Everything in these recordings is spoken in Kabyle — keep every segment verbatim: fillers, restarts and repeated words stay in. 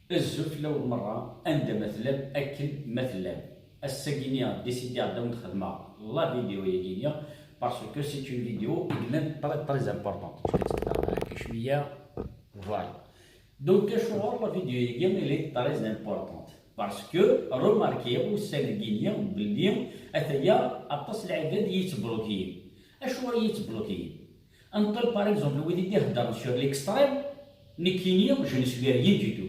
Azul fell-awen merra, anda ma tellam, akken ma tellam. Ass-agi-nni, décidiɣ-d ad wen-xedmeɣ la vidéo-agi-nni, parce que c'est une vidéo i yellan très, très importante. Je vais te faire un peu de lumière. Voilà. Donc, acuɣer la vidéo-agi, elle est très importante? Parce que, remarquez, ussan-agi-nni, belli, ataya, aṭas n lɛibad i yettblokiyen. Acuɣer i yettblokiyen? Nṭel, par exemple, wid i d-iheddren sur l'extrême, nekkini, je ne suis rien du tout.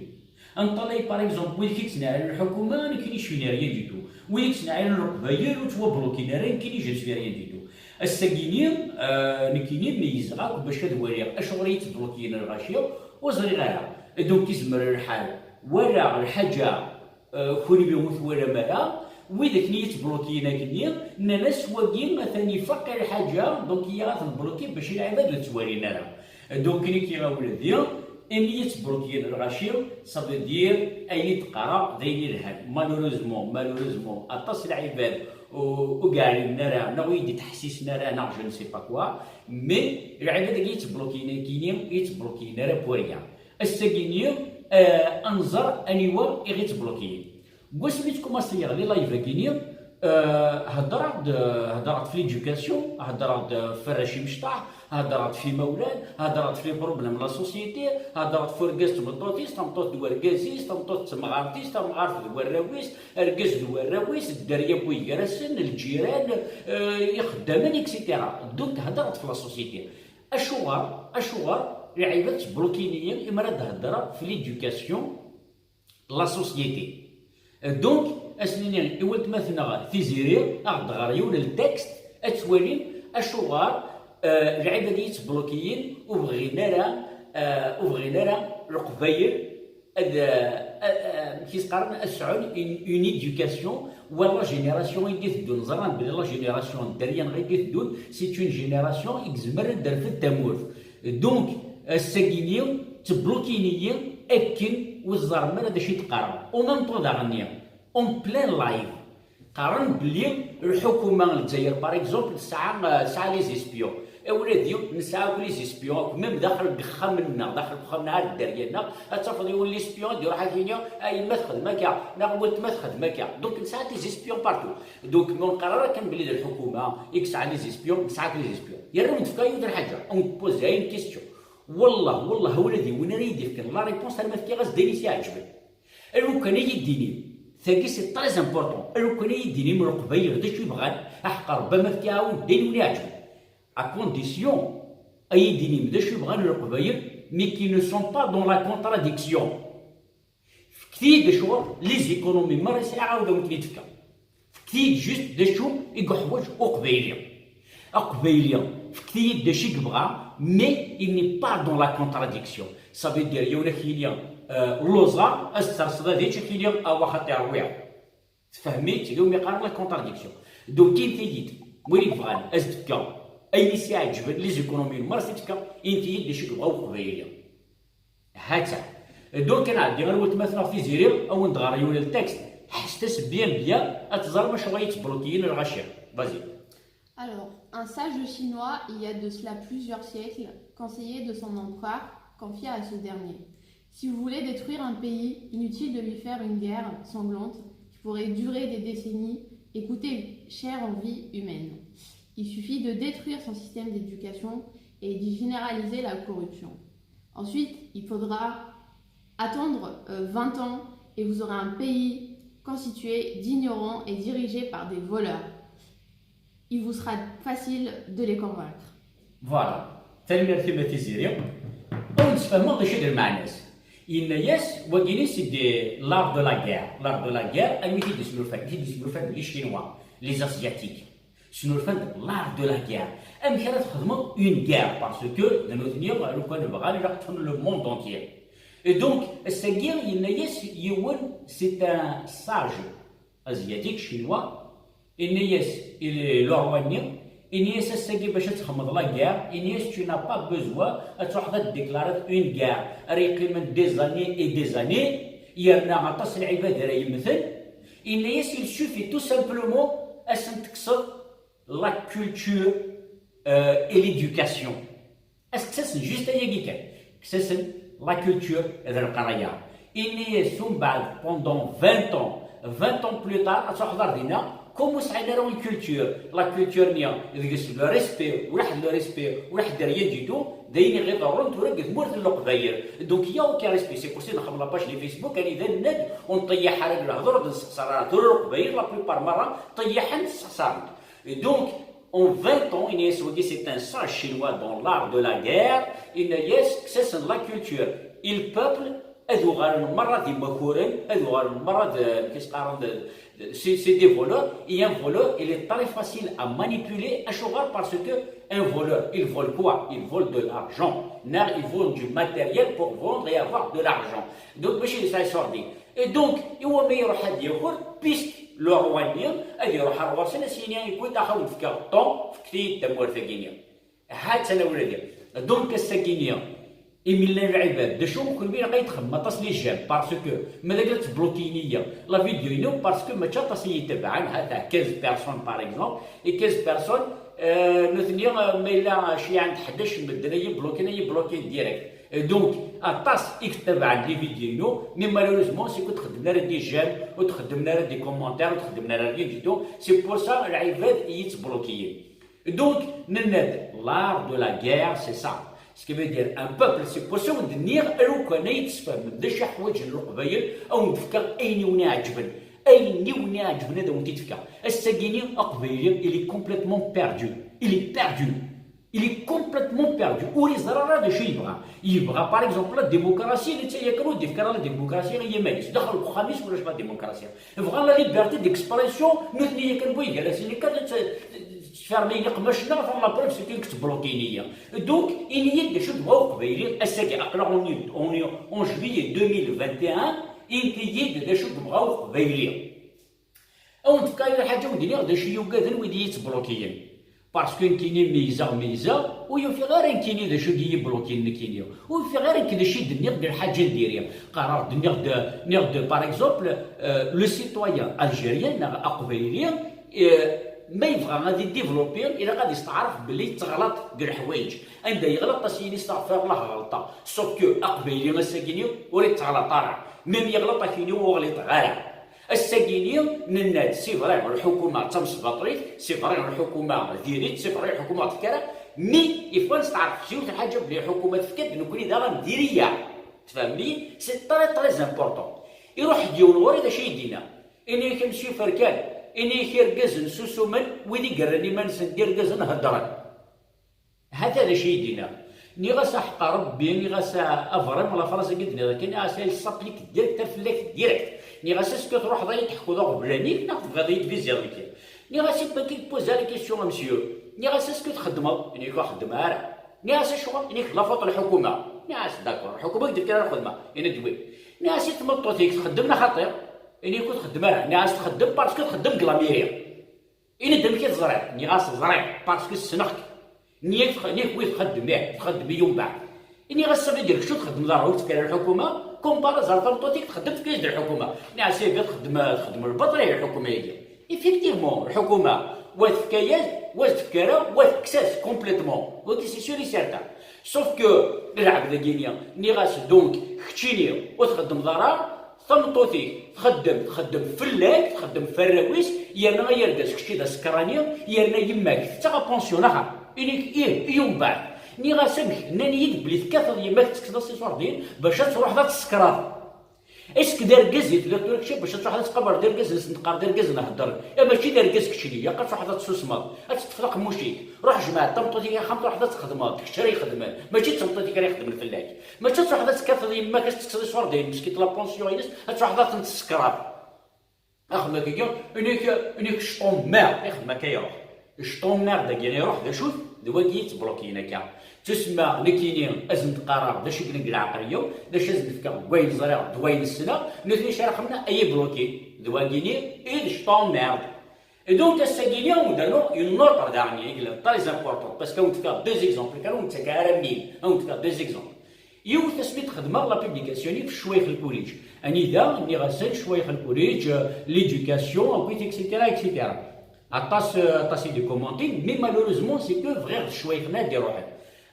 Nṭel, par exemple, wid i yettnaɛin lḥukuma, nekkini, je suis rien du tout. Wid i yettnaɛin leqbayel, ur ttwablokin ara, nekkini, je ne suis rien du tout. Ass-agi-nni, euh, nekkini, meyyzeɣ akk bac ad waliɣ acuɣer i yettblokiyen lɣaci, ur ẓriɣ ara. Donc, izmer lḥal, walaɣ lḥaǧa, euh, kunwi ur twalam ara, wid akken i yettblokiyen akkenni, nnan-as wagi atan ifaq i lḥaǧa, donc i ara ten-bloki bac lɛibad ur ttwalin ara. Donc, nekki a wladi, imi yettblokiyen lɣaci, ça veut dire ayen i d-qqareɣ d ayen yelhan. Malheureusement, malheureusement, aṭas n lɛibad ur, ur yeɛlimen ara, neɣ ur yi-d-ttḥessisen ara, neɣ je ne sais pas quoi, mais lɛibad-agi yettblokiyen akkenni, ur yettblokiyen ara pour rien. Ass-agi-nni, euh, ad nẓer aniwa i ɣ-ittblokiyen. Deg wasmi i tkumaṣi yeɣli live-agi-nni, euh, heddreɣ-d, heddreɣ-d f l'éducation, heddreɣ-d f warrac imecṭaḥ, heddreɣ-d f imawlan, heddreɣ-d f les problèmes n la société, heddreɣ-d f urgaz d tmeṭṭut-is, tameṭṭut d wergaz-is, tameṭṭut d temɣart-is, tamɣart d warraw-is, argaz d warraw-is, dderya n wiger-asen, lǧiran, euh, ixeddamen, et cetera. Donc, heddreɣ-d f la société. Acuɣer, acuɣer lɛibad ttblokiyen-iyi imi ara d-heddreɣ f l'éducation, la société? Donc, ad s-nini i weltma-tneɣ Tiziri, ad ɣ-d-ɣer yiwen n texte, ad twalim acuɣer, euh, lɛibad i yettblokiyen ur bɣin ara, euh, ur bɣin ara Leqbayel ad, euh, euh, euh, amek i s-qqaren, ad sɛun une, une éducation, war la génération i d-iteddun. Ẓran belli la génération n dderya-nneɣ i d-iteddun, c'est une génération i izemren ad d-terfed tamurt. Donc, ass-agi-nni, ttblokiyen-iyi akken ur ẓerren ara d acu i d-qqareɣ. Au même temps daɣen-nni, en plein live, qqaren belli lḥukuma n Lezzayer, par exemple, tesɛa, tesɛa les espions. A wladi, nesɛa akk les espions, akk même daxel n yexxamen-nneɣ, daxel n uxxam-nneɣ ar dderya-nneɣ, ad tafeḍ yiwen l'espion ad d-iruḥ ad ak-yini, a yemma txedem akka, neɣ weltma txedem akka. Donc, nesɛa des espions partout. Donc, ma ur neqqar ara kan belli d lḥukuma i yesɛan les espions, nesɛa akk les espions. Yerra ur d-tefka yiwet n lḥaǧa, ur d-tpoza une question. Wallah, wallah, a wladi, win ara yi-d-yefken la réponse arma fkiɣ-as-d ayen i s-iɛeǧben. Alukan ad yi-d-inim, tagi c'est très important, alukan ad yi-d-inim Leqbayel d acu i bɣan, aḥeqq Rebbi ma fkiɣ-awen-d ayen wen-iɛeǧben. À condition ad yi-d-inim d acu i bɣan Leqbayel, mais qui ne sont pas dans la contradiction. Fket-iyi-d acuɣer les économies merra i sɛiɣ ad awen-ten-id-fkeɣ. Fket-iyi-d juste d acu i yeḥwaǧ uqbayli. Aqbayli, fket-iyi-d d acu i yebɣa, mais il n'est pas dans la contradiction. Ça veut dire, yiwen ad k-yini, euh, lluẓeɣ, ad s-terseḍ ad yečč, ad k-yini, awa xaṭi rwiɣ. Tfehmem-itt, yiwen mi qqaren la contradiction. Donc, init-iyi-d, win i yebɣan, ad s-d-fkeɣ ayen i s-iɛeǧben, les économies merra s-d-fkeɣ, init-iyi-d d acu i yebɣa uqbayli. Ha-tt-a. Donc, ad nɛeddi ɣer weltma-tneɣ Tiziri, ad wen-d-ɣer yiwen n texte. Ḥesset-as bien bien, ad teẓrem acuɣer i yettblokiyen lɣaci. Vas-y. Alors, un sage chinois, il y a de cela plusieurs siècles, conseiller de son empereur, confia à ce dernier : « Si vous voulez détruire un pays, inutile de lui faire une guerre sanglante qui pourrait durer des décennies et coûter cher en vie humaine. Il suffit de détruire son système d'éducation et d'y généraliser la corruption. Ensuite, il faudra attendre euh, vingt ans et vous aurez un pays constitué d'ignorants et dirigé par des voleurs. Il vous sera facile de les convaincre. » Voilà. Tanemmirt-im a Tiziri. Ur nesfehmeḍ d acu i d lmeɛna-s. Yenna-yas, wagini c'est de l'art de la guerre. L'art de la guerre, anwi t-id-isnulfan? T-id-isnulfan les Chinois, les Asiatiques. Snulfan-d l'art de la guerre. Amek ara txedmeḍ une guerre? Parce que d nutni lukan bɣan ilaq ṭṭfen le monde entier. Et donc, ass-agi yenna-yas yiwen, c'est un sage asiatique, chinois, yenna-yas i le roi-nni, yenna-yas ass-agi bac ad txedmeḍ la guerre, yenna-yas tu n'as pas besoin ad truḥeḍ ad d-déclareḍ une guerre ara yeqqimen des années et des années, yerna aṭas n lɛibad ara yemmten. Yenna-yas il suffit tout simplement ad sen-tekkseḍ la culture euh, et l'éducation. Ad s-kksasen juste ayagi kan. Kksasen la culture d leqraya. Ini-as umbeɛd, pendant vingt ans, vingt ans plus tard, ad truḥeḍ ar dinna, comme ur sɛin ara une culture. La culture-nni deg-s le respect, ulaḥ le respect, ulaḥ rien du tout, d ayen i ɣ-iḍerrun tura deg tmurt n Leqbayel. Donc, il y a aucun respect. C'est pour ça nxeddem la page di Facebook, anida nenna-d ur nṭeyyeḥ ara deg lehdur, ur d-nessexṣar ara. Tura Leqbayel, la plupart merra ṭeyyiḥen, ssexṣaren. Et donc, en vingt ans, ini-as wagi, c'est un sage chinois dans l'art de la guerre, yenna-as kkes-asen la culture. Et le peuple, ad uɣalen merra d imakuren, ad uɣalen merra d, qu'est-ce qqaren, d, d, c'est, c'est des voleurs, et un voleur, il est très facile à manipuler. Acuɣer? Parce que un voleur, il vole quoi? Il vole de l'argent. Neɣ il vole du matériel pour vendre et avoir de l'argent. Donc, mačči d ça, il sort. Et donc, iwumi iruḥ ad yaker, puisque le roi-nni ad iruḥ ar ɣur-sen, ad s-yini, écoute, ax, ad wen-fkeɣ temps, fket-iyi-d tamurt-agi-nni. Ha-tt-an a wladi. Donc, ass-agi-nni, imi llan lɛibad, d acu, kenwi ilaq ad txedmem aṭas les j'aime, parce que ma d akka ad tblokiyen-iyi la vidéo-inu, parce que mačči aṭas i yi-tabɛen, ha-t-a quinze personnes par exemple, et quinze personnes, euh, nutni, euh, ma yella ceyɛen-d ḥdac n medden, ad yi-blokin, ad yi-blokin direct. Et donc, aṭas i yettabaɛen les vidéos-inu, mais malheureusement, c'est que ur txeddmen ara des j'aime, ur txeddmen ara des commentaires, ur txeddmen ara rien du tout. C'est pour ça, lɛibad i yi-ttblokiyen. Donc, nenna-d, l'art de la guerre, c'est ça. Ce qui veut dire, un peuple, c'est pour ça ur d-nniɣ, alukan ay d-tesfehmem d acu i ḥwaǧen Leqbayel, ad wen-d-fkeɣ ayen i wen-iɛeǧben. Ayen i wen-iɛeǧben ad wen-t-id-fkeɣ. Ass-agi-ni, Aqbayli, il est complètement perdu. Il est perdu. Il est complètement perdu. Ur yeẓri ara d acu yebɣa. Yebɣa, par exemple, la démocratie, netta yakan ur d-yefki ara la démocratie i yiman-is. Daxel n uxxam-is ulac la démocratie. Bɣan la liberté d'expression, nutni yakan bu iger-asen yakan, ttfermiyen iqmacen-nneɣ, atan la preuve, c'est que ttblokin-iyi. Donc, ini-yi-d d acu tebɣa Uqbayli ass-agi, aql-aɣ on est, on est en juillet deux mille vingt et un, ini-yi-d d acu tebɣa Uqbayli. Ad wen-d-fkeɣ yiwet lḥaǧa, ad wen-d-iniɣ d acu i yugaden wid i yi-ttblokiyen. Parce que nekkini meyyzeɣ, meyyzeɣ, ur ufiɣ ara nekkini d acu i d-iyi-blokin nekkini. Ur ufiɣ ara nekk d acu i d-nniɣ deg lḥaǧa n diri. Qqareɣ-d, nniɣ-d, nniɣ-d, par exemple, euh, le citoyen algérien neɣ aqbayli, euh, ma yebɣa ad idéveloppi, ilaq ad isteɛref belli yettɣlaṭ deg leḥwayeǧ. Anda yeɣleḍ, ad s-yini astaɣfirullah, ɣelṭeɣ. Sauf que aqbayli ass-agi-ni ur yettɣlaṭ ara. Même yeɣleḍ, ad k-yini ur ɣliṭeɣ ara. Ass-agi-ni nenna-d, c'est vrai, lḥukuma d tamesbaṭlit, c'est vrai, lḥukuma diri-tt, c'est vrai, lḥukuma ur tefki ara, mais il faut ad nesteɛref s yiwet lḥaǧa belli lḥukuma tefka-d, nekkni daɣen ndiri-yaɣ. Tfehmem-iyi? C'est très, très important. Iruḥ-d yiwen ɣur-i, d acu i yi-d-yenna? Ini-ak, a Monsieur Ferkan, ini-ak, irgazen susumen, wid i yerran iman-nsen d irgazen heddren. Ha-t-a d acu i yi-d-yenna. Nniɣ-as, a ḥeqqa Rebbi, nniɣ-as, a, a vraiment la phrase-agi d-tenniḍ akka, nniɣ-as, elle s'applique direct, fell-ak direct. Nniɣ-as, est-ce que truḥeḍ ad yi-d-teḥkuḍ aɣbel-anik, neɣ tebɣiḍ ad yi-d-viziḍ nekkini? Nniɣ-as, il peut qu'il pose la question à monsieur. Nniɣ-as, est-ce que txeddmeḍ? Ini-ak, ur xeddmeɣ ara. Nniɣ-as, acuɣer? Ini-ak, la faute n lḥukuma. Nniɣ-as, d'accord, lḥukuma i k-d-tefkan lxedma. Ini-d, oui. Nniɣ-as, i tmeṭṭut-ik txeddem neɣ xaṭi? Ini-ak, ur txeddem ara. Nniɣ-as, txeddem parce que txeddem deg la mairie. Ini-d amek i teẓriḍ? Nniɣ-as, ẓriɣ, parce que ssneɣ-k. Nniɣ-ak, nniɣ-ak wi txeddem, ih, txeddem-iyi umbeɛd. Iniɣ-as, ça veut dire kečč ur txeddmeḍ ara, ur tefki ara lḥukuma, comme par hasard tameṭṭut-ik txeddem, tefka-yas-d lḥukuma. Nniɣ-as, ihi txeddem, txeddem lbaṭel, ihi lḥukuma-agi. Effectivement, lḥukuma, wa tefka-yas, wa tefki ara, wa tekkes-as complètement. Wagi, c'est sûr et certain. Sauf que, lɛebd-agi-ni, nniɣ-as, donc, keččini, ur txeddmeḍ ara, tameṭṭut-ik txeddem, txeddem fell-ak, txeddem f arraw-is, yerna ay argaz, kečč d asekrani, yerna yemma-k tettaɣ apensyon, axaṭer. Ini-k, ih, i umbeɛd. Nniɣ-as, amek? Nnan-iyi-d belli tekkateḍ yemma-k, tettekkseḍ-as tiṣurdiyin bac ad truḥeḍ ad tsekreḍ. Est-ce que d argaz i telliḍ tura kečči bac ad truḥeḍ ad tqabreḍ d argaz-nsen, teqqareḍ d argaz n heddren? Eh, mačči d argaz keččini, ilaq ad truḥeḍ ad tsusmeḍ, ad teṭṭfeḍ aqemmuc-ik. Ruḥ jmeɛ-d tameṭṭut-ik axxam, truḥeḍ ad txedmeḍ, d kečč ara ixedmen, mačči d tameṭṭut-ik ara ixedmen fell-ak. Mačči ad truḥeḍ ad tekkateḍ yemma-k, ad tettekkseḍ iṣurdiyen, meskin la pension-ines, ad truḥeḍ ad tent-tessekreḍ. Axemmak-agi, inek, inek cṭummeɣ, ixemmak-a iruḥ. Cṭummeɣ dagi iruḥ, d acu-t? D wagi i yettblokiyen akka. Tusma nekkini, ad sen-d-qqareɣ d acu i yellan deg leɛqel-iw, d acu ad sen-d-fkeɣ deg wayen ẓriɣ, d wayen ssneɣ, nutni acu ara xedmen? Ad yi-blokin. D wagini i d cṭummeɣ. Et donc, ass-agi-ni, ad wen-d-rnuɣ une autre daɣen, i yellan très important, parce que ad wen-d-fkeɣ deux exemples, kan ur wen-ttak ara mille, ad wen-d-fkeɣ deux exemples. Yiwet asmi d-xedmeɣ la publication-ik f ccwayx lkuliǧ. Anida, nniɣ-asen ccwayx lkuliǧ, euh, l'éducation, akkit, et cetera, et cetera. Aṭas, euh, aṭas i d-commentin, mais malheureusement, c'est que bɣiɣ d ccwayx-nni ad d-iruḥen.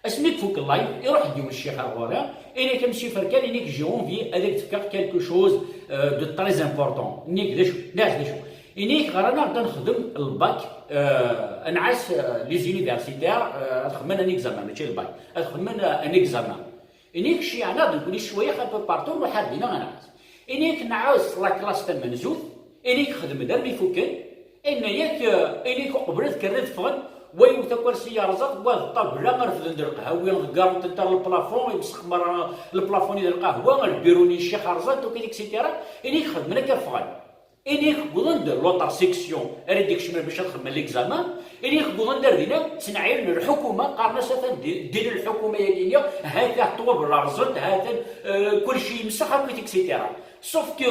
Asmi ifuk live, iruḥ-d yiwen ccix ar ɣur-i, ini-k: "Monsieur Ferkan", ini-k, "j'ai envie ad ak-d-fkeɣ quelque chose, euh, de très important." Ini-k: "D acu?" Nniɣ-as: "D acu?" Ini-k: "Ɣran-aɣ-d ad nexdem lbak, euh, ad nɛass, euh, les universitaires, euh, ad xedmen un examen, mačči lbak, ad xedmen, euh, un examen." Ini-k: "Cci, yeɛna d nekkni ccwaya un peu partout, nruḥ ar dinna ad nɛass." Ini-k: "Nɛass la classe tamenzut." Ini-k: "Xedmen-d armi fukken." Inna-yak, eh, ini-k, uqbel ad kkren ad ffɣen, wa yewwet akersi yerẓa-t, wa d ṭṭabla, refden-d lqehwi, ḍeggaren-tent ar le plafond, imsex merra le plafond-nni d lqahwa, lbiru-nni n ccix rẓan-t, et cetera. Ini-k: "Xedmen akka ffɣen." Ini-k: "Wwḍen-d l'autre section, ara d-ikecmen bac ad xedmen l'examen." Ini-k: "Wwḍen-d ar dinna, ttneɛɛilen lḥukuma, qqaren-as atan di, din lḥukuma-yagi-nni, ha-t-a ṭṭwabel rẓen-t, ha-t-an, eh, kulci yemsex akk, et cetera." Sauf que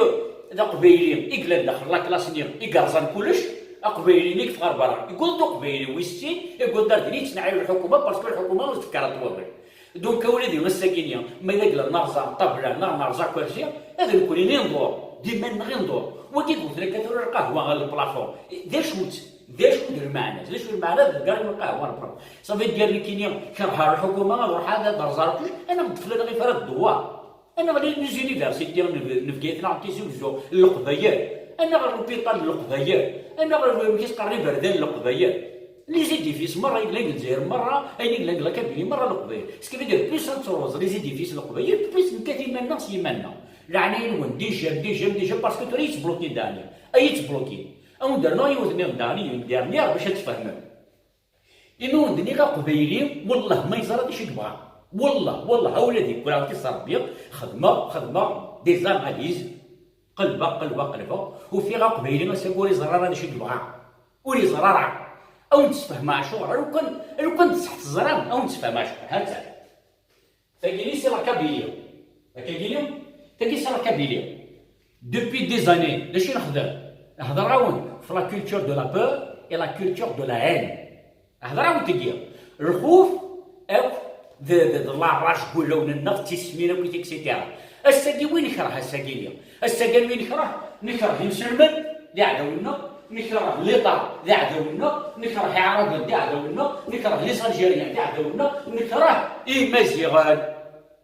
d aqbayli i yellan daxel la classe-nni i yerẓan kullec, aqbayli-nni yeffeɣ ar berra. Yewweḍ-d uqbayli wis sin, yewweḍ-d ar din yettneɛɛi lḥukuma, parce que lḥukuma ur tefka ara ṭṭwabel. Donc, a wladi, ass-agi-nni, ma d agla nerẓa ṭṭabla neɣ nerẓa akersi, ad nekkni i nḍur, d iman-nneɣ i nḍur. Wagi d-wten akka tura lqahwa ɣer le plafond. D acu-tt? D acu d lmeɛna? D acu d lmeɛna d lqahwa ɣer le plafond? Ça veut dire nekkini kerheɣ lḥukuma, ad ruḥeɣ ad rẓeɣ kullec, anaɣ-d fell-aneɣ ifrat ddewwar. Anaɣ les universités n Bgayet, anaɣ Tizi Wezzu n Leqbayel, anaɣ l'hôpital n Leqbayel, anaɣ amek i s-qqaren, iberdan n Leqbayel. Les édifices merra i yellan deg Lezzayer merra, ayen i yellan deg la Kabylie merra Leqbayel. Ce qui veut dire, plus ad tettruẓ les édifices n Leqbayel, plus nettat iman-nneɣ s yiman-nneɣ. Leɛnaya-nwen, déjà, déjà, déjà, parce que tura yettblokin daɣen. Ay yettblokin. Ad wen-d-rnuɣ yiwet nniḍen daɣen, yiwen dernier, bac ad tfehmem. Imi wen-d-nniɣ aqbayli, wellah ma yeẓra d acu i yebɣa. Wellah, wellah, a wladi, kul ɛawed-is Rebbi, xedmeɣ, xedmeɣ des analyses, qelbeɣ, qelbeɣ, qelbeɣ, ufiɣ aqbayli ass-agi ur iẓerr ara d acu i yebɣa. Ur iẓerr ara. A wen-d-sfehmeɣ acuɣer, a lukan, a lukan d ṣṣeḥ teẓram, a wen-d-sfehmeɣ acuɣer. Ha-tt-an. Tagini c'est la Kabylie. La Kabylie, tagi c'est la Kabylie. Depuis des années, d acu i nexdem? Nehder-awen f la culture de la peur et la culture de la haine. Nehder-awen tagi. Lxuf akk d, d, d la rage n wulawen-nneɣ, d tismin akk, et cetera. Ass-agi wi nekreh ass-agi-nni? Ass-agi wi nekreh? Nekreh inselmen, d iɛdawen-nneɣ, nekreh l'État, d iɛdawen-nneɣ, nekreh Iɛraben, d iɛdawen-nneɣ, nekreh les Algériens, d iɛdawen-nneɣ, nekreh Imaziɣen.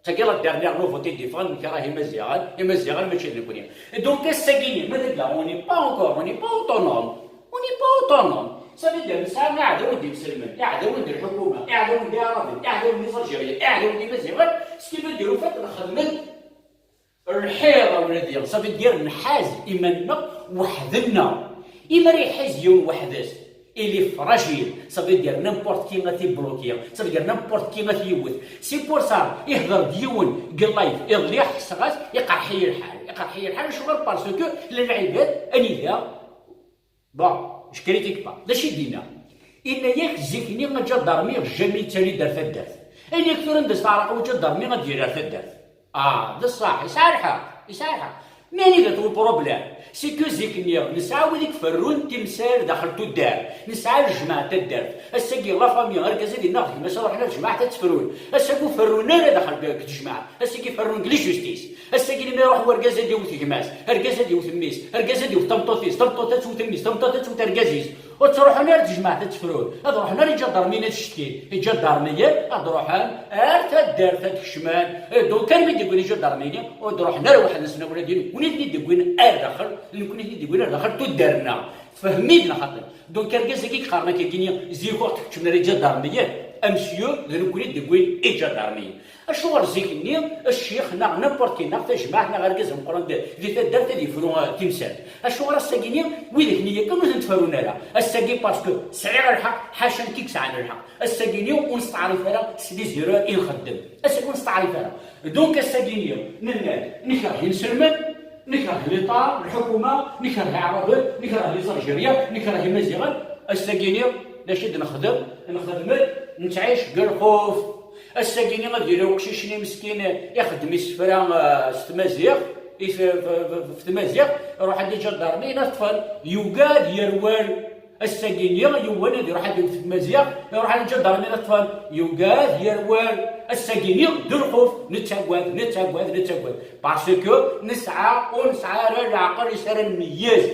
Tagi la dernière nouveauté d-yeffɣen, nekreh Imaziɣen, Imaziɣen mačči d nekkni. Et donc ass-agi-nni, ma d on n'est pas encore, on n'est pas autonome, on n'est pas autonome. Ça veut dire nesɛa iɛdawen d inselmen, iɛdawen d lḥukuma, iɛdawen d Iɛraben, iɛdawen d les Algériens, iɛdawen d Imaziɣen, ce qui veut dire au fait nxeddem-d lḥiḍ, a wladi, ça veut dire nḥaz iman-nneɣ weḥd-nneɣ. Imi ara iḥaz yiwen weḥd-s, il est fragile, ça veut dire n'importe qui ad t-ibloki, ça veut dire n'importe qui ad t-yewwet. C'est pour ça, ihder-d yiwen deg live iḍelli, ḥesseɣ-as, iqerḥ-iyi lḥal, iqerḥ-iyi lḥal, acuɣer? Parce que llan lɛibad anida Bon, je critique pas. D acu i d-yenna? Yenna-yak zik-nni aǧadarmi jamais yettali-d ar taddart. Ayen-ak tura anda s-teɛreq uǧadarmi ad d-yali ar taddart. Ah, d ṣṣeḥ, yesɛa lḥeqq, yesɛa lḥeqq. Mais anida-t uproblème? C'est que zik-nni nesɛa wid i iferrun timsal daxel tuddar, nesɛa lejmaɛ n taddart. Ass-agi la famille, argaz ad yennaɣ d gma-s ad ruḥen ar tejmaɛt ad tt-frun. Ass-agi ur ferrun ara daxel deg tejmaɛt. Ass-agi ferrun deg la justice. Ass-agi imi iruḥ wergaz ad yewwet gma-s, argaz ad yewwet mmi-s, argaz ad yewwet tameṭṭut-is, tameṭṭut ad tewwet mmi-s, tameṭṭut ad tewwet argaz-is. Ur ttruḥun ara tejmaɛt ad tt-frun, ad ruḥen ara iǧadarmiyen ad ccetkin. Iǧadarmiyen ad ruḥen ar taddart ad kecmen. Eh, donc armi d-wwin iǧadarmiyen, ur d-ruḥen ara weḥd-nsen, a wladi, nekkni i ten-id-wwin ar daxel, nekkni i ten-id-wwin ar daxel tuddar-nneɣ. Tfehmem-iyi neɣ xaṭi? Donc argaz-agi i yeqqaren akka-agi, zik ur tkeččmen ara iǧadarmiyen, a monsieur, d nekkni i d-wwin iǧadarmiyen. Acuɣer zik-nni ccix neɣ n'importe qui neɣ tajmaɛt neɣ argaz ameqqran d, di taddart ad yefru, eh, timsal? Acuɣer ass-agi-nni widak-nni yakan ur ten-ferrun ara? Ass-agi parce que sɛiɣ lḥeqq, ḥaca nekk i yesɛan lḥeqq. Ass-agi-nni ur nesteɛrif ara s les erreurs i nxeddem. Ass-agi ur nesteɛrif ara. Donc ass-agi-nni nenna-d nekreh inselmen, nekreh l'État, lḥukuma, nekreh Iɛraben, nekreh les Algériens, nekreh Imaziɣen. Ass-agi-nni d acu i d-nexdem? Nxedm-d, nettɛic deg lxuf. Ass-agi-nni ad yili uqcic-nni meskin ixeddem isefra, eh, s tmaziɣt, i f-, f-, f-, f-, f tmaziɣt, iruḥ-d iǧadarmiyen ad t-ṭṭfen, yugad yerwel. Ass-agi-nni yiwen ad iruḥ ad yewwet tmaziɣt, iruḥ ad iǧadarmiyen ad t-ṭṭfen, yugad yerwel. Ass-agi-nni d lxuf, nettagad, nettagad, nettagad. Parce que nesɛa, ur nesɛi ara leɛqel i s ara nmeyyez.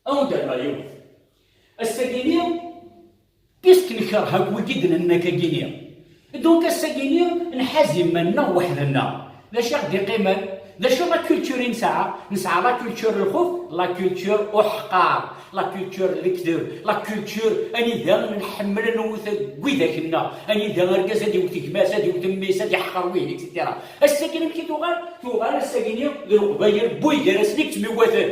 Ad wen-d-rnuɣ yiwet. Ass-agi-nni, puisque nekreh akk wigi d-nenna akka-gini, Donc ass-agi-ni nḥaz iman-nneɣ weḥd-nneɣ. D acu i ɣ-d-iqqimen? D acu la culture i nesɛa? Nesɛa la culture n lxuf, la culture uḥqar, la culture n lekdeb, la culture anida nḥemmel ad nwet deg widak-nneɣ, anida argaz ad iwet gma-s, ad iwet mmi-s, ad iḥqer wihin, et cetera. Ass-agi amek i tuɣal? Tuɣal ass-agi-ni d Leqbayel bu gar-asen i yettmiwaten.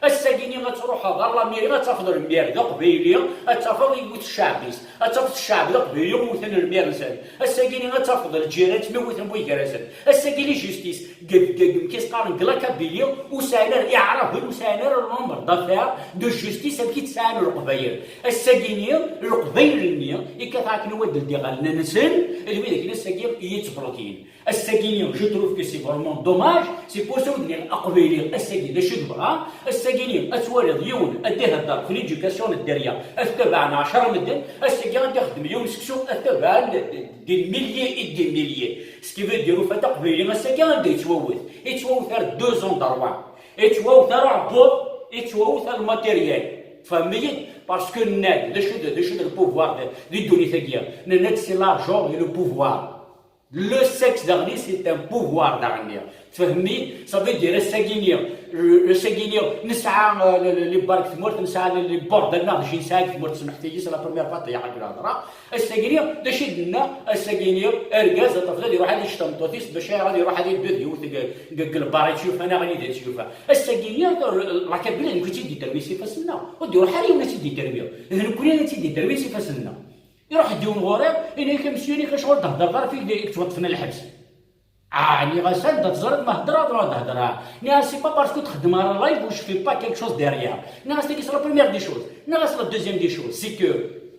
Ass-agi-ni ad truḥeḍ ɣer Lamiri, ad tafeḍ lmir d aqbayli, ad tafeḍ iwet cceɛb-is, ad tafeḍ cceɛb d aqbayli wten lmir-nsen. Ass-agi-ni ad tafeḍ lǧiran ttmiwiten bu gar-asen. Ass-agi la justice, deg, deg, deg, amek i s-qqaren, deg la Kabylie, ur sɛin ara iɛraben, ur sɛin ara le nombre d'affaires de justice amek i tt-sɛan Leqbayel. Ass-agi-ni, Leqbayel-nni, ikkat akken wadel d iɣallen-nsen, d widak-nni ass-agi i yettblokiyen. Ass-agi-ni, je trouve que c'est vraiment dommage, c'est pour ça ur d-nniɣ aqbayli ass-agi d acu i yebɣa. Ass-agi-ni, ad twaliḍ yiwen ad d-ihedder ɣef l'éducation n dderya, ad t-tabaɛen ɛecra medden, ass-agi ad d-ixeddem yiwen seksu, ad t-tabaɛen des milliers et des milliers. Ce qui veut dire, ufan-d aqbayli ass-agi anda yettwawet? Yettwawet ar deux endroits. Yettwawet ar uɛebbuḍ, yettwawet ar le matériel. Tfehmem-iyi-d? Parce que nenna-d, d acu d, d acu d le pouvoir de, di ddunit-agi? Nenna-d c'est l'argent et le pouvoir. Le sexe daɣen, c'est un pouvoir daɣen. Tfehmem-iyi-d? Ça veut dire, ass-agi-ni, ass-agi-ni, nesɛa, euh, le, le, les barres deg tmurt, nesɛa le, les bordels, neɣ d acu nesɛa deg tmurt, semḥet-iyi, c'est la première fois ṭṭiɛeɣ deg lhedra. Ass-agi-ni, d acu i d-nenna? Ass-agi-ni, argaz, ad tafeḍ ad iruḥ ad yečč tameṭṭut-is, bac ad iruḥ ad yeddu d yiwet deg, deg, deg lbar i tt-yufa, neɣ anida i tt-yufa. Ass-agi-ni, la Kabylie, d nekk i tt-id-ittawi s ifassen-nneɣ. Ur d-iruḥ ara yiwen ad tt-id-ittawi. D nekkni i tt-id-ittawi s ifassen-nneɣ. Iruḥ-d yiwen ɣur-i, yenna-ak: "A monsieur, nekk acuɣer d-theddreḍ ara ɣef i, i yettwaṭṭfen ɣer lḥebs?" Ah, nniɣ-as: "Anda teẓriḍ ma heddreɣ, ad heddreɣ?" Nniɣ-as: "C'est pas parce que txeddmeḍ ara live où je fais pas quelque chose derrière." Nniɣ-as: "Tagi c'est la première des choses." Nniɣ-as: "La deuxième des choses, c'est que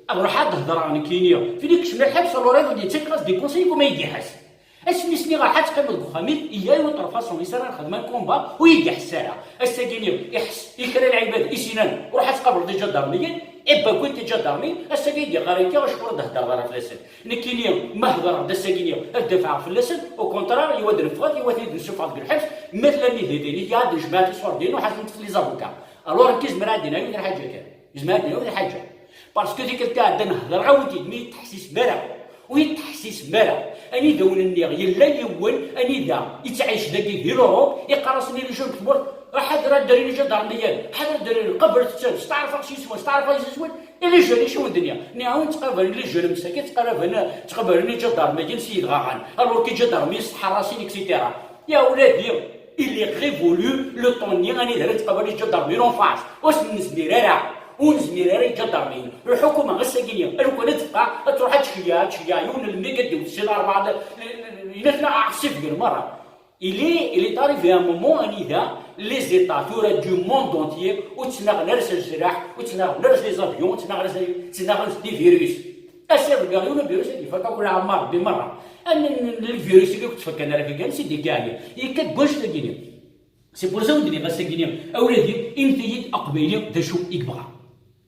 ad ruḥeɣ ad heddreɣ nekkini, fini kecmeɣ lḥebs, alors iḍ yettak-as des conseils comme ay d-iḥess." Asmi s-nniɣ: "Ruḥ ad teqqimeḍ deg uxxam-ik, il y a une autre façon, i s ara nxedm un combat", ur yi-d-iḥess ara. Ass-agi-ni, iḥess i kra n lɛibad i s-yennan: "Ruḥ ad tqableḍ iǧadarmiyen", eh ben, wwin-t iǧadarmiyen, ass-agi i d-iɣar akka, acuɣer ur d-heddreḍ ara fell-asen? Nekkini, ma hedreɣ-d ass-agi-ni, ad dafɛeɣ fell-asen, au contraire, yiwa ad neffɣet, yiwa ad ten-id-nessufɣet deg lḥebs, ma tella nniditin, i ad nejmeɛ tiṣurdiyin, ruḥ ad ten-teṭṭef les avocats. Alors, nekk izmer ad d-iniɣ yiwet n lḥaǧa kan. Izmer ad d-iniɣ yiwet n lḥaǧa. Parce que tikkelt iɛeddan hedreɣ-awen-t-id, mi yi-d-teḥsisem ara. Ur yi-d-teḥsisem ara. Anida wen-nniɣ, yella yiwen anida yettɛic dagi di l'Europe, iqqar-asen i les jeunes n tmurt: "Ḥader ad d-rrin iǧadarmiyen, ḥader ad d-rrin, qablet-ten, steɛrfeɣ s yiswen, steɛrfeɣ s yiswen." Et les jeunes, acu wen-d-nniɣ? Nniɣ-awen ttqabalen les jeunes msakit, ttqabalen, ttqabalen iǧadarmiyen s yidɣaɣen, alors que iǧadarmiyen s tḥerrasin, et cetera. Ya uladi, il est révolu le temps-nni anida ara ttqabal iǧadarmiyen en face. Ur s-nezmir ara, ur nezmir ara iǧadarmiyen. Lḥukuma ass-agi-ni, lukan ad tebqa, ad truḥ ad tceyyeɛ, ad tceyyeɛ yiwen n lmig ad d-iwet si larebɛa, yenna-ten aɣ-ssifgen merra. Il est, il est arrivé un moment anida les États tura du monde entier ur ttnaɣen ara s lselaḥ, ur ttnaɣen ara s les avions, ur ttnaɣen ara s, ttnaɣen s des virus. Ass iḍegger yiwen uvirus ad ifak akk leɛmer Rebbi merra. Am n, n, n lvirus-agi ur k-ttfakkan ara kaggan, si d-ikɛen. Yekka deg wanect-agi-ni. C'est pour ça wen-d-nniɣ ass-agi-ni, a wladi, init-iyi-d aqbayli d acu i yebɣa.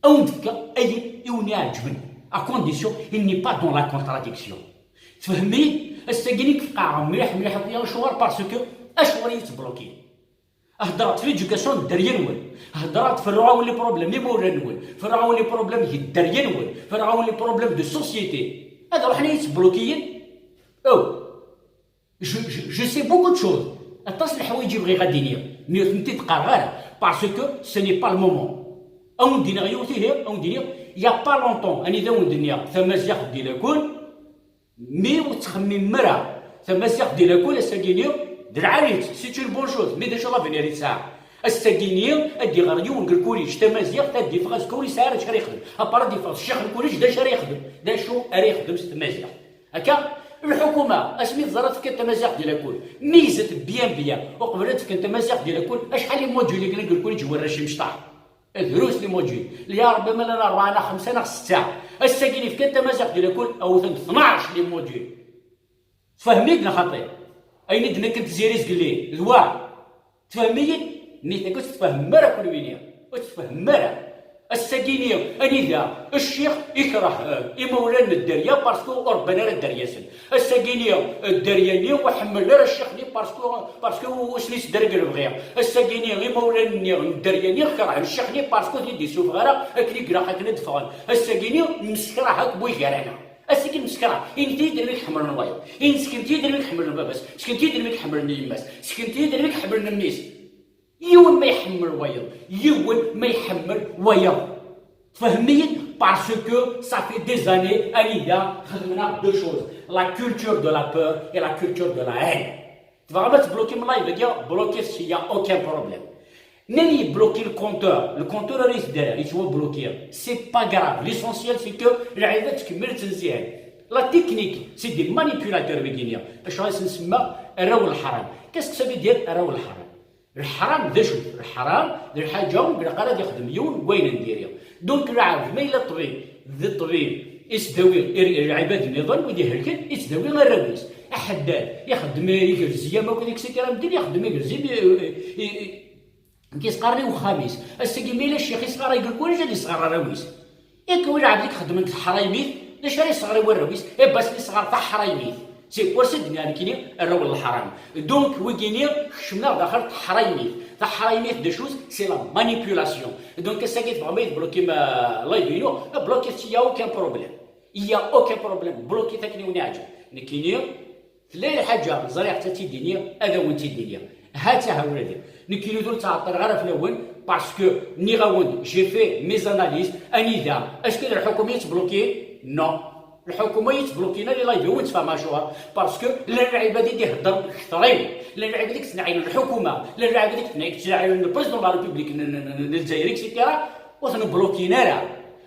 A wen-d-fkeɣ ayen i wen-iɛeǧben, à condition il n'est pas dans la contradiction. Tfehmem-iyi-d? Ass-agi-ni kfeqɛeɣ mliḥ, mliḥ akk, acuɣer? Parce que acuɣer i yettbloki? Heddreɣ-d f l'éducation n dderya-nwen. Heddreɣ-d, ferruɣ-awen les problèmes imawlan-nwen. Ferruɣ-awen les problèmes n dderya-nwen. Ferruɣ-awen les problèmes de société. Ad ruḥen ad yi-ttblokiyen? Oh. Je, je, je sais beaucoup de choses. Aṭas n leḥwayeǧ i bɣiɣ ad d-iniɣ, mais ur tent-id-qqareɣ ara, parce que ce n'est pas le moment. A wen-d-iniɣ yiwet ihi, a wen-d-iniɣ, il y a pas longtemps, anida a wen-d-nniɣ tamaziɣt di lakul, mi ur ttxemmimem ara. Tamaziɣt di lakul, ass-agi-ni, d lɛali-tt, c'est une bonne chose, mais d acu l'avenir i tesɛa? Ass-agi-ni, ad d-iɣer yiwen deg lkuliǧ tamaziɣt, ad d-iffeɣ azekka ur yesɛi ara d acu ara yexdem. Apara ad d-iffeɣ ccix n lkuliǧ, d acu ara yexdem? D acu ara yexdem s tmaziɣt? Akka, lḥukuma, asmi teẓra tefka tamaziɣt di lakul, meyyzet bien bien, uqbel ad fken tamaziɣt di lakul, acḥal n les modules i yellan deg lkuliǧ n warrac imecṭaḥ? Drus les modules. Ya Rebbi, ma llan rebɛa neɣ xemsa neɣ setta. Ass-agi-ni fkan tamaziɣt di lakul, awten tnac les modules. Tfehmem-iyi-d neɣ xaṭi? Ayen i d-nekk n Tiziri zgelli, d wa. Tfehmem-iyi-d? Nitenti ur tt-tfehmem ara kunwi-nni. Ur tt-tfehmem ara. Ass-agi-ni, anida ccix ikreh, eh, imawlan n dderya, parce que ur rebban ara dderya-sen. Ass-agi-ni, eh, dderya-nni ur ḥemmlen ara ccix-nni, parce que, parce que ur sen-ittderreg lebɣi. Ass-agi-ni, imawlan-nni n dderya-nni kerhen ccix-nni, parce que ur ten-id-issufeɣ ara akken i ilaq akken ad ffɣen. Ass-agi-ni, nemsekrah akk buygaraneɣ. Ass-agi n tsekra, init-iyi-d anwa i iḥemmlen wayeḍ. Init-iyi-d anwa i iḥemmlen baba-s. Sken-iyi-d anwa i iḥemmlen yemma-s. Sken-iyi-d anwa i iḥemmlen mmi-s. Yiwen ma iḥemmel wayeḍ, yiwen ma iḥemmel wayeḍ. Tfehmem-iyi-d? Parce que ça fait des années, anida xedmen-aɣ deux choses, la culture de la peur et la culture de la haine. Tebɣam ad tblokim live-agi? Blokit, il y a aucun problème. Nnan yebloki le compteur, le compteur ara yedder, yettwabloki. C'est pas grave. L'essentiel, c'est que lɛibad tkemmel ttnezzihen. La technique, c'est des manipulateurs, wigini. Acu ara sen-semma? Arraw n leḥram. Qu'est-ce que ça veut dire, arraw n leḥram? Leḥram d acu? Leḥram d lḥaǧa ur ilaq ara ad ixdem yiwen n wayen n diri. Donc, lɛebd, ma yella ṭṭbib, d ṭṭbib, isdawi ir-, lɛibad nniḍen, wid ihelken, isdawi arraw-is. Aḥeddad, ixeddem igerzi am akk, et cetera. Medden ixeddem igerzi, i, i, i, i, i s-qqaren i uxxam-is. Ass-agi, ma yella ccix isɣaray deg lekwaliǧ, ad isɣer arraw-is. Yak win lɛebd i ixeddmen deg teḥraymit, d acu ara yesɣer i warraw-is? Eh ben, ad sen-isɣer taḥraymit. C'est pour ça d-nniɣ nekkini arraw n leḥram. Donc, wigini kecmen-aɣ daxel teḥraymit. Taḥraymit d acu-tt? C'est la manipulation. Donc, ass-agi tebɣam ad tblokim, euh, live-inu, blokit, il y a aucun problème. Il y a aucun problème. Blokit akken i wen-iɛǧeb. Nekkini, tella lḥaǧa ẓriɣ-tt ad tt-id-iniɣ, ad awen-tt-id-iniɣ. Ha-tt-aha ula d nekkini ur ttɛeṭṭileɣ ara fell-awen, parce que nniɣ-awen-d, j'ai fait mes analyses, anida, est-ce que d lḥukuma i yettblokin? Non. Lḥukuma i yettblokin ara, live-iw ur ttfehmeɣ acuɣer, parce que llan lɛibad i d-iheddren ketren, llan lɛibad i yettnaɛilen lḥukuma, llan lɛibad i yettnaɛilen le président de la République n, n, n, n Lezzayer, et cetera, ur ten-blokin ara.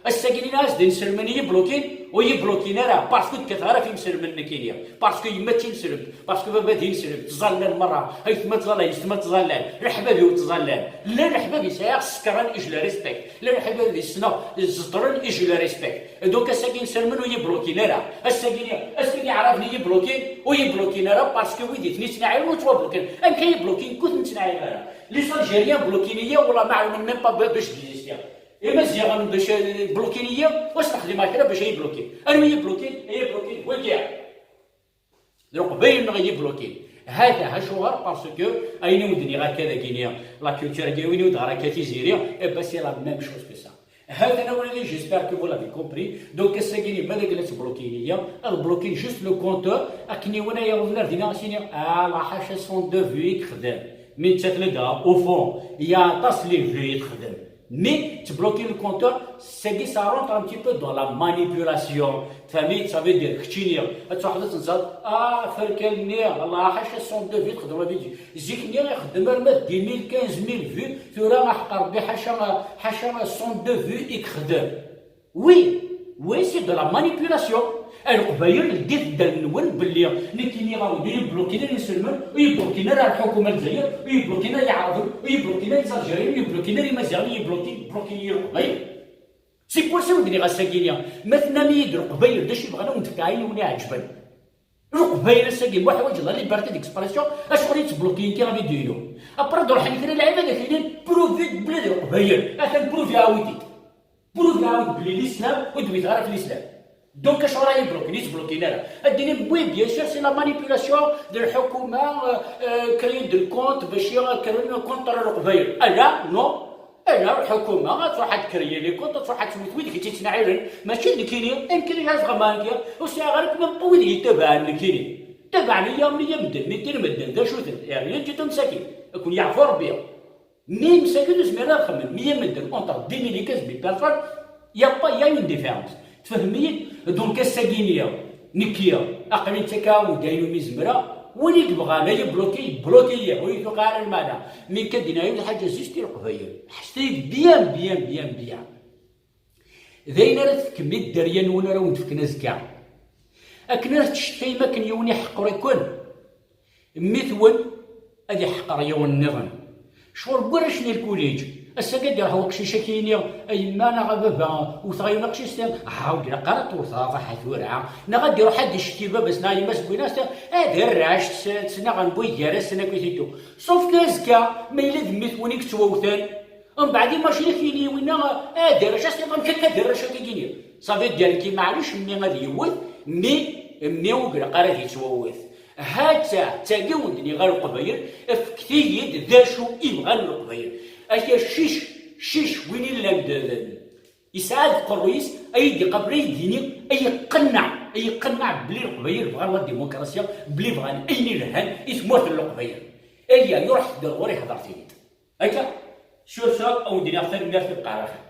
Ass-agi nniɣ-as-d inselmen i yi-blokin, ur yi-blokin ara, parce que ur d-kkateɣ ara ɣef inselmen nekkini, parce que yemma d tineslemt, parce que baba d ineslem, ttẓallan merra, aytma ttẓallan, yessetma ttẓallan, leḥbab-iw ttẓallan. Llan leḥbab i sɛiɣ sekren et je les respecte. Llan leḥbab i ssneɣ ẓeṭren et je les respecte. Donc ass-agi inselmen ur yi-blokin ara. Ass-agi, ass-agi iɛraben i yi-blokin, ur yi-blokin ara, parce que wid i ten-ittnaɛilen ur ttwablokin. Amek ay yi-blokin? Kut ur ten-ttnaɛilen ara. Les Algériens blokin-iyi, wallah ma ɛlamen même pas bac d'exister. Imaziɣen bac, eh, blokin-iyi, ur stexdimeɣ kra bac ay blokin. Anwa i yi-blokin? Ay blokin, wagi. D Leqbayel neɣ i yi-blokin? Hata, acuɣer? Parce que ayen i wen-d-nniɣ akka dagini, la culture-agi, ayen i wen-d-ɣer akka tiziri, eh ben, c'est la même chose que ça. Hatan awal-agi, j'espère que vous l'avez compris. Donc, ass-agi, ma d akken ad tblokin-iyi, ad blokin juste le compteur, akken i wen-, ay awen-, ar dinna, ad s-iniɣ, ah, la ḥaca, cent deux vues i yexdem. Mi nettat la d-, au fond, il y a aṭas les vues i texdem. Mais tblokin le compteur, c'est que ça rentre un petit peu dans la manipulation. Tfehmem? Ça veut dire, keččini, ad truḥeḍ ad tenseḍ, ah, ferkal-nni, Allah ḥaca, cent deux vues txedmeḍ vidéo. Zik-nni ixeddem arma d dix mille, quinze mille vues, tura aḥeqq Rebbi ḥaca, ḥaca cent deux vues i yexdem. Oui, oui, c'est de la manipulation. A Leqbayel, ldit ddal-nwen belli nekk iniɣ-awen-d ur yi-blokin ara inselmen, ur yi-blokin ara lḥukuma n Lezzayer, ur yi-blokin ara Iɛraben, ur yi-blokin ara Iẓerǧiyen, ur yi-blokin ara Imaziɣen, ur yi-blokin, blokin-iyi Leqbayel. C'est pour ça i wen-d-nniɣ ass-agi-nni, ma tennam-iyi-d Leqbayel d acu i bɣan, a wen-d-fkeɣ ayen i wen-iɛeǧben. Leqbayel ass-agi ma ḥwaǧen la liberté d'expression, acuɣer i yettblokin kra vidéo-inu? Après ad ruḥen kra lɛibad ad ak-inin prouvi-d belli d Leqbayel, atan prouvi-awen-t-id. Prouvi-awen-d belli l'islam ur d-witeɣ ara ɣef l'islam. Donc acuɣer ara yi-blokin? Ur yi-blokin ara. Ad d-inin oui, bien sûr, c'est la manipulation de lḥukuma, euh, euh, créer-d le compte bac i, euh, créer le compte contre Leqbayel. Ala, non. Ala, lḥukuma ad truḥ ad créer les comptes, ad truḥ ad twet wid i tt-ittnaɛilen. Mačči d nekkini, amek i as-ɣemman-agi? Ur sɛiɣ ara même pas wid i yi-ttabaɛen nekkini. Ttabaɛen-iyi meyya medden, mitin medden, d acu-ten? Rien du tout, msakin. Ad ken-yeɛfu Rebbi. Mais msakin ur zmiren ad xedmen, meyya medden, entre dix mille et quinze mille personnes, y a pas, y a une différence. Tfehmem-iyi-d? Donc ass-agi-nni, nekki, aql-i ttakkaɣ-awen-d ayen umi zemreɣ, win i yebɣan ad yi-bloki, yebloki-yi, ur yi-tuqiɛ ara lmeɛna. Mi nekk ad d-iniɣ yiwet lḥaǧa, juste i Leqbayel. Ḥesset-iyi-d bien, bien, bien, bien. D ayen ara tefkem i dderya-nwen ara wen-d-fken azekka. Akken ara tcetkayem akken yiwen iḥeqer-iken, mmi-twen ad iḥeqer yiwen nniḍen. Ccɣel n warrac n lkuliǧ. Ass-agi ad d-iruḥ uqcic ad k-yini, a yemma neɣ a baba, wteɣ yiwen aqcic, s-, ah, ur ilaq ara ad twteḍ aṭaḥ tura. Neɣ ad d-iruḥ ad d-icetki baba-s neɣ yemma-s deg win-as, ad arrac s-, ttnaɣen buygarasen akk i t-iddu. Sauf que azekka, ma yella d mmi-twen i yettwawten, mbeɛd imagine ad k-yini winna, ad arrac, ad s-tiniḍ amek akka d arrac ad k-yini. Ça veut dire que maɛlic mmi ad yewwet, mmi, mmi ur ilaq ara ad yettwawwet. Ha-tt-a, d tagi wen-d-nniɣ ɣer Leqbayel, fket-iyi-d d acu i bɣan Leqbayel. Aka cic, cic, win illan d, d, yesɛa deg uqerruy-is, ay d-iqabel, ay d-yini, ay iqenneɛ. Yeqqen belli Leqbayel bɣan la démocratie, belli bɣan ayen ilhan i tmurt n Leqbayel. Aya, iruḥ-d ɣur-i, hedṛet-iyi-d. Akka, sur ça, ad wen-d-iniɣ tanemmirt, tebqa ɛla xir.